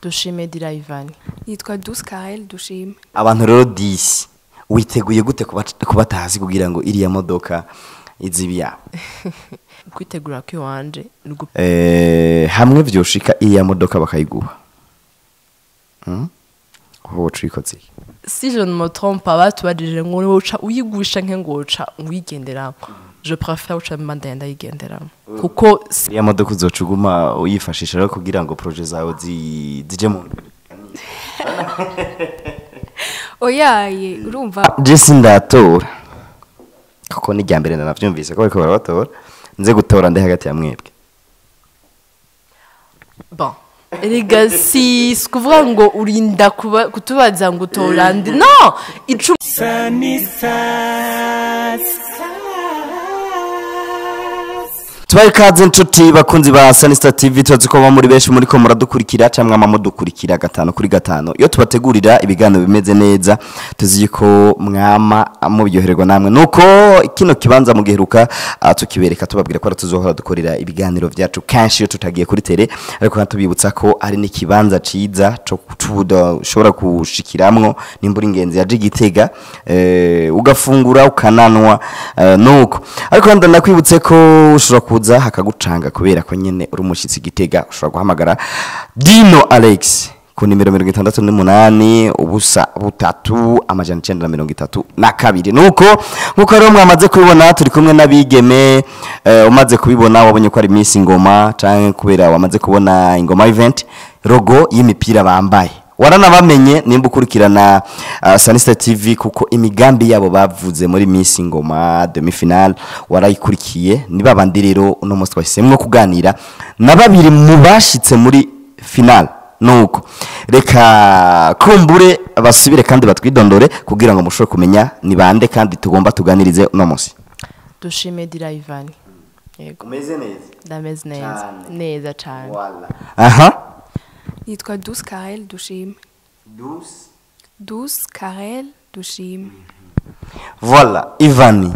Dushime Dira Ivani. Yitwa Douce Karel Dushime. Abantu rero 10 witeguye gute kubatazi kugira ngo iriya modoka izibiya? Kwitegura kwiwanje hamwe vyoshika iriya modoka bakayiguha. Ho trikoze. Si je ne me trompe pas, batubajije ngo woca uyigusha nke ngo woca uyigenderamo. Je préfère uca mbandanya ndayigenderamo. Kuko iriya modoka uzocuguma uyifashisha rero kugira ngo projet zawe zije mu. Oyaye urumva je sindatora. Kuko ni rya mbere nanavyumvise ko bariko barabatora. Nze gutora ndi hagati ya mwebwe. Bon. Erega si kuvuga ngo urinda kutubaza ngo utora ndi. No, icu Tubaye kaze nshuti bakunzi ba Sanista TV, tuzi ko muri benshi muri ko muradukurikira cyangwa mwamudukurikira 5 kuri 5. Iyo tubategurira ibiganiro bimeze neza tuzi ko mwama mubyohererwa namwe. Nuko kino kibanza mugiheruka tukibereka tubabwira ko tuzohora dukorera ibiganiro byacu kenshi iyo tutagiye kuri tele, ariko tubibutsa ko ari n'ikibanza ciza cyo ushobora kushikiramwo nimbura ingenzi yaje Gitega, ugafungura ukananwa nuko. Ariko ndanakwibutse ko ushobora kuza hakagucanga kubera ko nyene uri umushitsi Gitega, ushobora guhamagara Dino Alex ku nimero 68 ubusa 3 932. Nuko nkuko rero mwamaze kubibona turi kumwe n'abigeme. Umaze kubibona wabonye ko ari Miss Ngoma canke kubera wamaze kubona Ingoma event logo y'imipira bambaye. Waranabamenye nimba ukurikirana Sanista TV kuko imigambi yabo bavuze muri Miss Ngoma demi final warayikurikiye. Ni babandi rero uno munsi twahisemwo kuganira na babiri mu bashitse muri final. Nuko reka kumbure basubire kandi batwidondore kugira ngo mushobore kumenya ni bande kandi tugomba tuganirize uno munsi. Dushime Dira Ivani. Yego. Umeze neza? Ndameze neza. Neza cyane. Voilà. Aha. Yitwa Douce Karel Dushime. Douce Karel Dushime. Voilà, Ivani.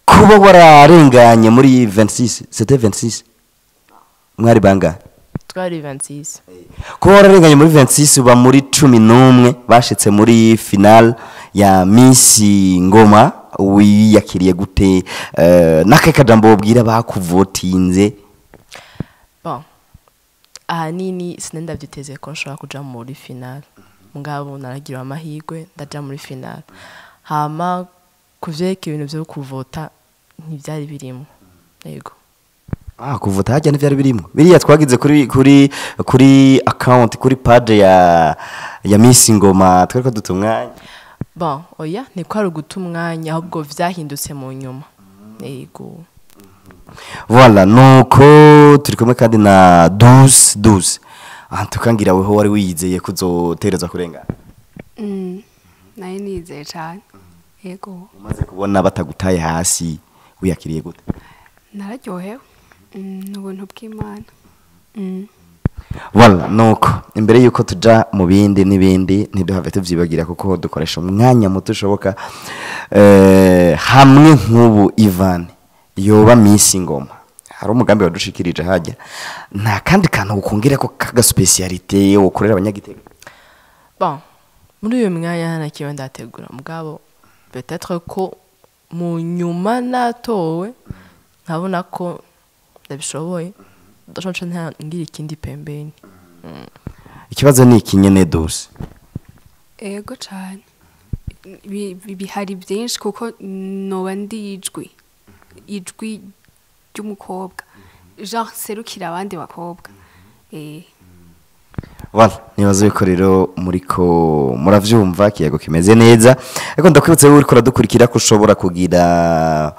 Kuba wararenganye muri 26, c'était 26. Mwari banga? Twari 26. Kuba wararenganye muri 26 uba muri 11 bashitse muri final ya Miss Ngoma, wiyakiriye gute? Nake kajambo wobwira bakuvotinze? Bon. Ahanini sinenda byiteze ko nshobora kuja muri final. Mugabo naragira amahirwe ndaja muri final. Hama kuvyeka ibintu byo kuvota ntibyari birimo. Yego. Kuvota hajya ntibyari birimo. Biriya twagize kuri account kuri page ya Miss Ngoma twariko dutumwanya. Bon, oya ni ko ari gutumwanya ahubwo vyahindutse mu nyuma. Yego. Voilà, nuko turi kumwe kandi na 12. Tukangira weho wari wiyizeye kuzotereza kurengana. Naye nizeye cyane. Yego. Umaze kubona batagutaye hasi wiyakiriye gute? Nararyohewe. N'ubuntu bw'Imana. Voilà, nuko imbere yuko tuja mu bindi nibindi ntiduhave tuvyibagira kuko dukoresha umwanya muto ushoboka. Hamwe nk'ubu Ivan yoba Miss Ngoma hari umugambi wadushikirije hajya, nta kandi kantu ukongera ko kaga specialité ukorera abanyagitega? Bon, muri uyu mwanya nta ndategura mugabo peut-être ko mu nyuma natowe nkabona ko ndabishoboye ndashobora ngira ikindi pembeni. Ikibazo ni iki nyene Douce? Ego cyane. Bihari byinshi kuko noba ndi ijwi ry'umukobwa genre serukira abandi bakobwa. Voilà, nibaze ko rero muriko muravyumva kiyago kimeze neza. Ariko ndakwibutse uriko uradukurikira ko ushobora kugira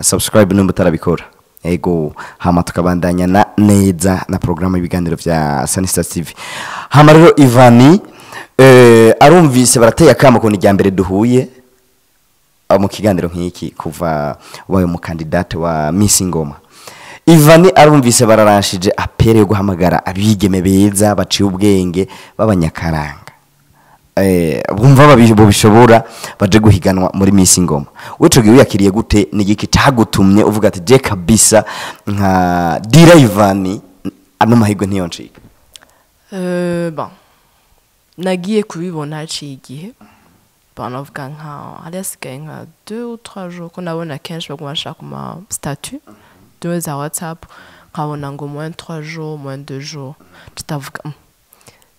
subscribe nimba utarabikora. Ego, hama tukabandanya na neza na programme y'ibiganiro vya Sanista TV. Hama rero Ivani arumvise barateye akamo ko ni rya mbere duhuye mu kiganiro nk'iki kuva ubaye umukandidate wa Miss Ngoma. Ivani arumvise bararanshije apere yo guhamagara abigeme beza baciye ubwenge b'abanyakaranga. Bumva bishobora baje guhiganwa muri Miss Ngoma. Weco gihe yakiriye gute n'igiki cagutumye uvuga ati je kabisa nka Dira Ivani ano mahirwe ntiyoncika? Bon, nagiye kubibona haciye igihe. Bon, navuga nka hari hasigaye nka 2 ou 3 jours, ko nabona kenshi baguma bashaka ku ma statut de za WhatsApp, nkabona ngo moins 3 jours, moins 2 jours. Tutavuga: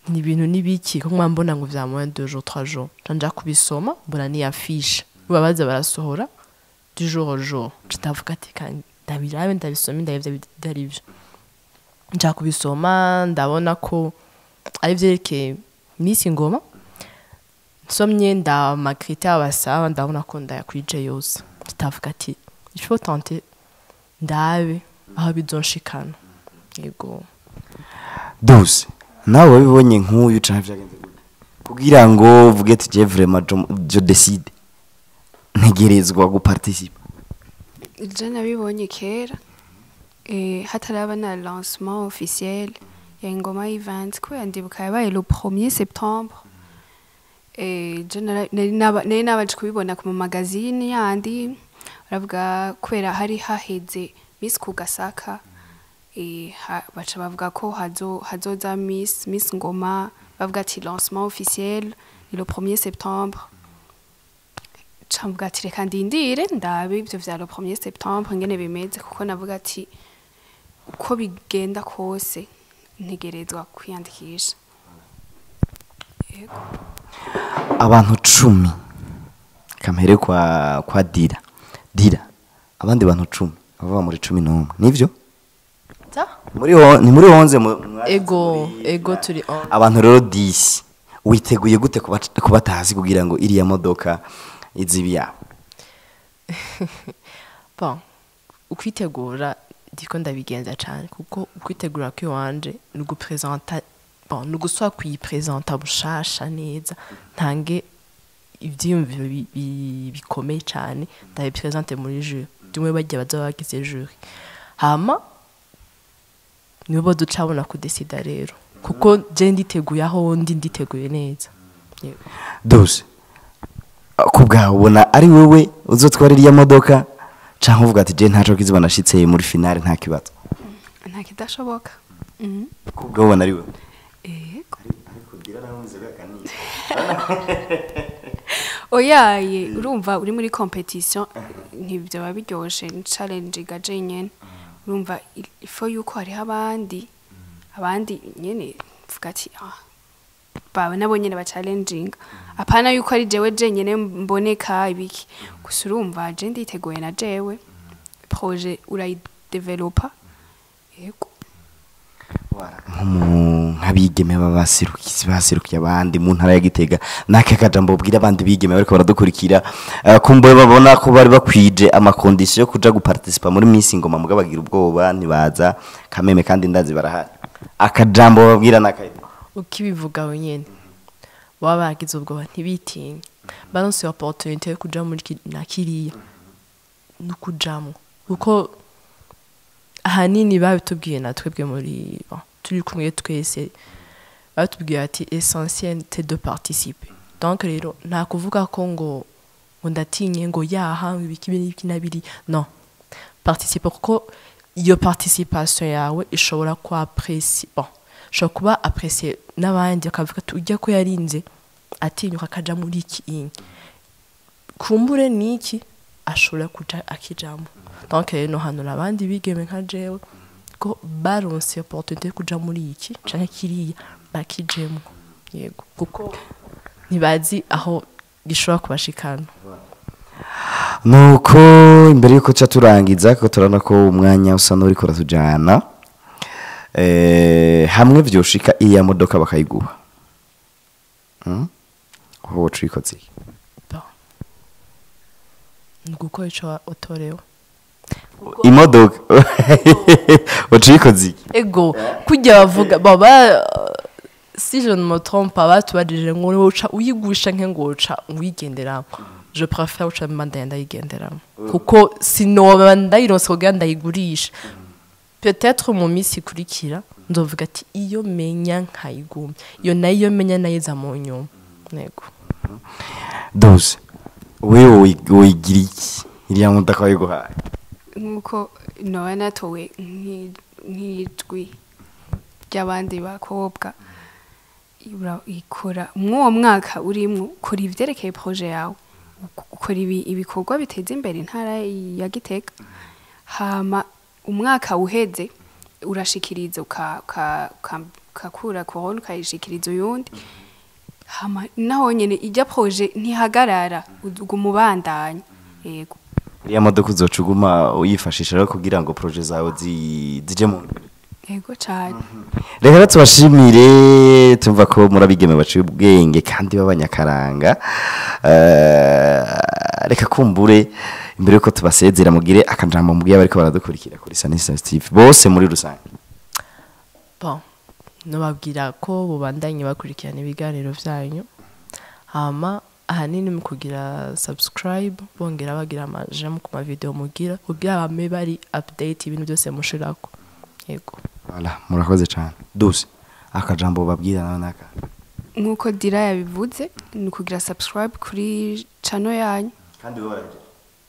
ni ibintu n'ibiki ko mbona ngo vya moins 2 jours, 3 jours?" Nca nja kubisoma, mbona ni affiche babaza barasohora du jour au jour. Tutavuga ati: "Kandi ndabirabe, ndabisome, ndabivyo ibyo ari byo." Nja kubisoma, ndabona ko ari vyerekeye Miss Ngoma. Nsomye nda ma critères basaba, ndabona ko ndayakwije yose. Tutavuga ati: "Il faut tenter, ndabe aho bizonshikana." Yego. Douce, nawe wabibonye nk'uyu canke vyagenze gute kugira ngo uvuge ati: "Je vraiment je décide, ntegerezwa guparticipa"? Je nabibonye kera, hataraba na lancement officiel ya Ingoma Event, kubera ndibuka yabaye le 1er septembre. Je nari nabaje kubibona ku magazine yandi, baravuga kubera hari haheze Miss Kugasaka, baca bavuga ko hazoza Miss Ngoma, bavuga ati lancement officiel ni le 1er septembre. Camvuga ati: "Reka ndindire ndabe ivyo vya le 1er septembre ngene bimeze," kuko navuga ati uko bigenda kose ntegerezwa kwiyandikisha. Yego. Abantu 10, kamere kwa Dira, abandi bantu 10 bava muri 11, nivyo? Ta? Muri ho ni muri 11 Ego, ego, turi on. Abantu rero 10, witeguye gute kubatazi kugira ngo iriya modoka izibi yabo? Bon, ukwitegura ndiko ndabigenza cyane, kuko ukwitegura kw'iwanje ni ugupresenta, bon, ni ugusubira kuyipresenta bushasha neza, ntange ivyiyumviro bikomeye cyane, ndabipresente muri jury, bimwe bagiye baza bagize jury, hama nibo ducabona kudesida rero, kuko je nditeguye, aho ndi nditeguye neza. Yego. Douce, ku bwawe ubona ari wowe uzotwara iriya modoka, canke uvuga ati: "Je ntaco kiziba, nashitse muri finale, nta kibazo"? Nta kidashoboka. Ku bwawe ubona ari wowe? Ego. Oyaye, urumva uri muri competition ntibyo biryoshe, ni challenge gaje nyene. Urumva ifo yuko hariho abandi nyene, mvuga ati ah bawe nabo nyene ba challenging, apana yuko ari jewe jenyene mboneka ibiki gusa. Urumva je nditeguye, na jewe projet urayidevelopa. Yego. Nk'abigeme baba baserukiye abandi mu ntara ya Gitega, n'aka kajambo ubwira abandi bigeme bariko baradukurikira, kumbe babona ko bari bakwije ama conditions yo kuja guparticipa muri Miss Ngoma, muga bagira ubwoba ntibaza kameme, kandi ndazi barahari, akajambo babwira n'akahe? Ukibivuga wenyine, baba bagize ubwoba ntibitinye, baronse opportunité yo kuja muri na kiriya no kujamwo, kuko ahanini babitubwiye na twebwe muri, bon, turi kumwe twese, batubwiye ati: "Essentiel c'est de participer." Donc rero nta kuvuga ko ngo ndatinye, ngo yaha ibiki n'ibiki n'abiri, non, participe, kuko iyo participation yawe ishobora kuba appréciée, bon, ishobora kuba appréciée n'abandi, bakavuga ati: "Ujya ko yarinze atinyuka akaja muri iki inye, kumbure niki ashobora kuja akijamo." Donc rero nohanura abandi bigeme nka jewe ko baronse opportunité yo kuja muri iki canke kiriya, bakijemwo. Yego, kuko ntibazi aho gishobora kubashikana. Nuko imbere yuko ca turangiza, kuko turabona ko umwanya usa n'uriko uratujana, hamwe vyoshika iriya modoka bakayiguha, Aho woca uyikoze iki? Bon. Ni ugukora ico utorewe. Imodoka woca uyikoze iki? Ego, kujya bavuga baba, si je ne me trompe pas, batubajije ngo uca uyigurisha nke ngo uca uyigenderamo. Je préfère uca mbandanya ndayigenderamo, kuko sinoba ndayironse kugira ndayigurisha. Peut-être mu minsi ikurikira nzovuga ati: "Iyo menya nkayigumya, iyo nayo iyo menya nayiza mu nyuma." Yego. Douce, wewe wigira iki iriya modoka bayiguhaye? Nk'uko noba natowe nk'ijwi ry'abandi bakobwa. Ikora mw'uwo mwaka urimwo, ukora ivyerekeye projet yawe, ukora ibikorwa biteza imbere intara ya Gitega. Hama umwaka uheze urashikiriza, ukakura couronne, ukayishikiriza uyundi. Hama naho nyene ijya projet ntihagarara, uguma ubandanya, yego. Iriya modoka uzoca uguma uyifashisha rero kugira ngo projet zawe zije mu ngiro? Yego cane. Reka rero tubashimire. Tumva ko murabigeme baciye ubwenge kandi b'abanyakaranga. Reka kumbure imbere yuko tubasezera mugire akajambo mubwiye abariko baradukurikira kuri Sanisa Steve bose muri rusange. Bon, nobabwira ko bubandanye bakurikirana ibiganiro vyanyu, hama ahanini mu kugira subscribe, bongera bagira ama j'aime ku ma vidéo mugira, kugira bame bari update ibintu byose mushirako, yego. Voilà, murakoze cyane. Duse, akajambo babwira nawe naka? Nk'uko Dira yabivuze, ni ukugira subscribe kuri channel yanyu. Kandi wowe warabigira?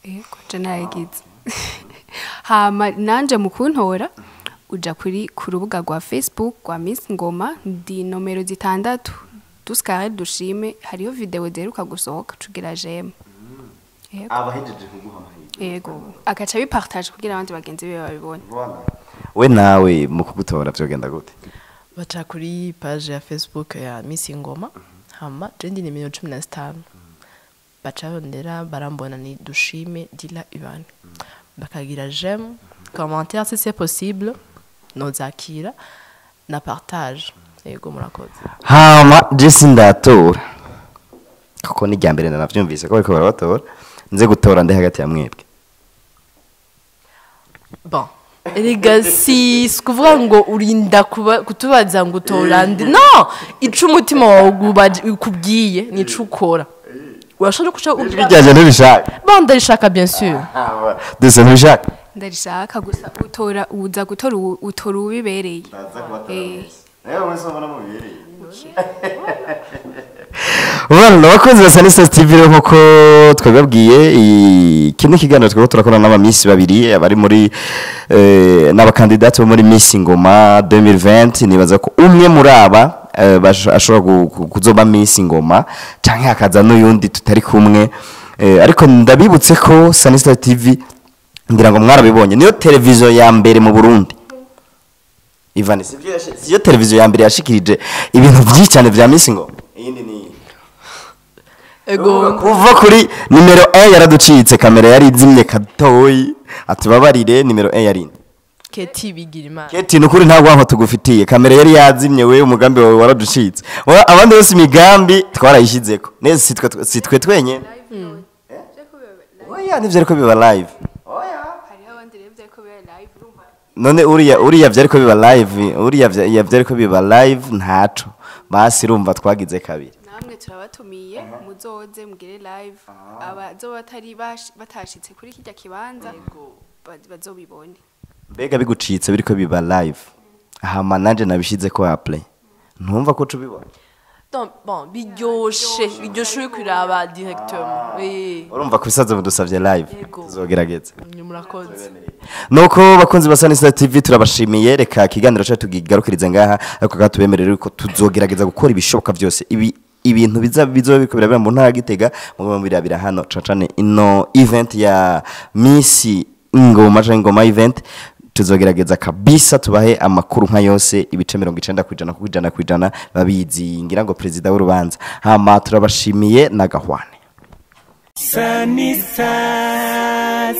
Yego, je naragize. Hama nanje mu kuntora, uja kuri ku rubuga rwa Facebook rwa Miss Ngoma, ndi nomero 6, Duskare Dushime. Hariho vidéo ziheruka gusohoka, cugira j'aime. Yego. Abahejeje kuguha amahirwe. Yego, agaca bipartage kugira abandi bagenzi be babibone. We nawe mu kugutora vyogenda gute? Baca kuri page ya Facebook ya Miss Ngoma, hama je ndi nimero 15. Baca bondera barambona, ni Dushime Dila Ivan. Bakagira j'aime, commentaire si c'est possible, nozakira na partage. Yego, murakoze. Hama je sindatora kuko ni irya mbere nanavyumvise ko bariko barabatora. Nze gutora ndi hagati ya mwebwe? Bon, erega si kuvuga ngo urinda kuba kutubaza ngo utora ndi, no ico umutima wawe ukubwiye nico ukora. Urashobora kuca Ijwi ryanje ntibishaka? Bon, ndarishaka, bien sûr. Duse, ntibishaka? Ndarishaka, gusa utora uza gutora utora ubibereye. Voilà, abakozi ba Sanisa TV rero, nkuko twababwiye, iki ni ikiganiro twaba turakora n'aba Miss babiri abari muri n'abakandidati bo muri Miss Ngoma 2020. Nibaza ko umwe muri aba ashobora kuzoba Miss Ngoma canke hakaza n'uyundi tutari kumwe. Ariko ndabibutse ko Sanisa TV, ngira ngo mwarabibonye, niyo televiziyo ya mbere mu Burundi. Ivan, sivyo? Siyo televiziyo ya mbere yashikirije ibintu byinshi cyane vya Miss Ngoma? Iyindi ni Ego. Kuva kuri nimero 1 yaraducitse, kamera yari izimye katoyi, atubabarire. Nimero 1 yari inde? Keti Bigirimana. Keti, nukuri nta rwanko tugufitiye, kamera yari yazimye. Wewe umugambi wawe waraducitse. Abandi bose imigambi twarayishizeko neza, si twe twenyene. Oya, nivyo ariko biba live. Hariho abandi rero vyariko biba live, urumva. None uriya vyariko biba live, uriya vyariko biba live, ntaco basi. Urumva twagize kabiri. Namwe turabatumiye, muzoze mugire live. Abazoba batari batashitse kuri kirya kibanza bazobibone. Mbega bigucitse biriko biba live, hama nanje nabishize ko après, ntumva ko tubibona? Donc, bon, biryoshe, biryoshe uri kuraba directement, oui. Urumva ko ibisazo mudusavye live. Yego. Tuzogerageza. Ni murakoze. Nuko bakunzi ba Sanisa TV, turabashimiye. Reka ikiganiro cyacu tugigarukirize ngaha, ariko kandi tubemerere ko tuzogerageza gukora ibishoboka byose, ibi ibintu biza bizoba biriko birabera mu ntara ya Gitega mu birabira hano cane ino event ya Miss Ngoma canke Ngoma event. Tuzogerageza kabisa tubahe amakuru nka yose, ibice 90% ku 100% babizi, ngira ngo perezida w'urubanza. Hama turabashimiye na gahwane. Sunny Stars.